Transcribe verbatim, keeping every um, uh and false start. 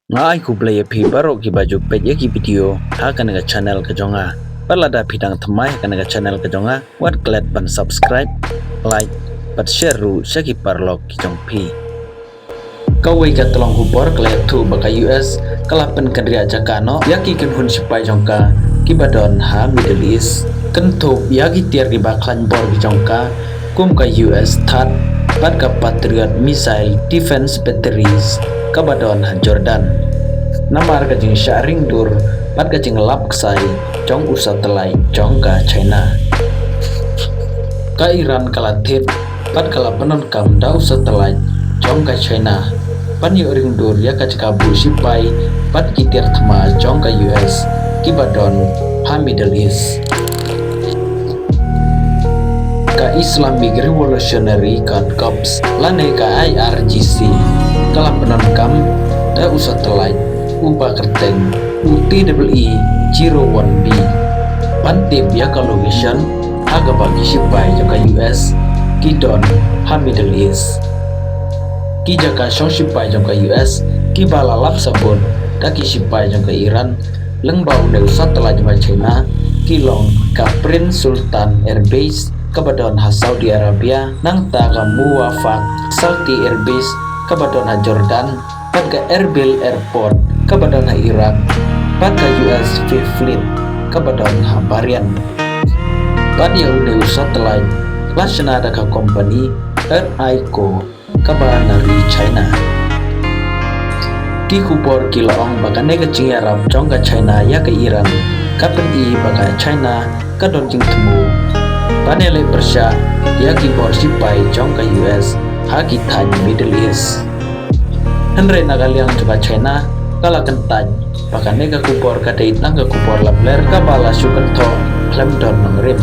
Nga ai khublei ïa phi baroh kiba ju peit ïa ki video ha kane ka channel ka jong nga. Bad lada phi dang thymmai ha kane ka channel ka jong nga, wat klet ban subscribe, like bad share ruh sha ki paralok ki jong phi. Kawei ka tyllong khubor ka la ïathuh ba ka U S ka la pynkynriah jaka noh ïa ki kynhun shipai jong ka kiba don ha Middle East, kynthup ïa ki tiar kiba khlaiñ bor ki jong ka kum ka U S THAAD bad ka Patriot missile defense batteries kaba don ha Jordan, namar ka jingshah ring dur bad ka jinglap ksai jong u satellite jong ka China. Ka Iran ka la thied bad ka la pyndonkam da u satellite jong ka China ban ïoh ring dur ïa ka jaka buh shipai bad ki tiar thma jong ka U S kiba don ha Middle East. Ka Islamic Revolutionary Guard Corps lane ka I R G C ka la pyndonkam da u satellite uba kyrteng u T E E zero one B ban tip ïa ka location ha kaba ki shipai jong ka U S ki don ha Middle East. Ki jaka shong shipai jong ka U S kiba la lap sabun da ki shipai jong ka Iran lyngba une u satellite jong ka China ki long ka Prince Sultan Air Base kaba don ha Saudi Arabia, nangta ka Muwafaq Salti Air Base kaba don ha Jordan, bad ka Erbil Airport kaba don ha Iraq, bad ka U S Fifth Fleet kaba don ha Bahrain. Bad ïa une u satellite la shna da ka company Earth Eye Co kaba na ri China. Ki khubor ki la ong ba kane ka jingïarap jong ka China ïa ka Iran ka pyni ba ka China ka don jingthmu ban ïaleh pyrshah ïa ki bor shipai jong ka U S ha ki thaiñ Middle East. Hynrei na ka liang jong ka China ka la kyntait ba kane ka khubor ka dei tang ka khubor lamler kaba la shu kynthoh khlem don nongrim.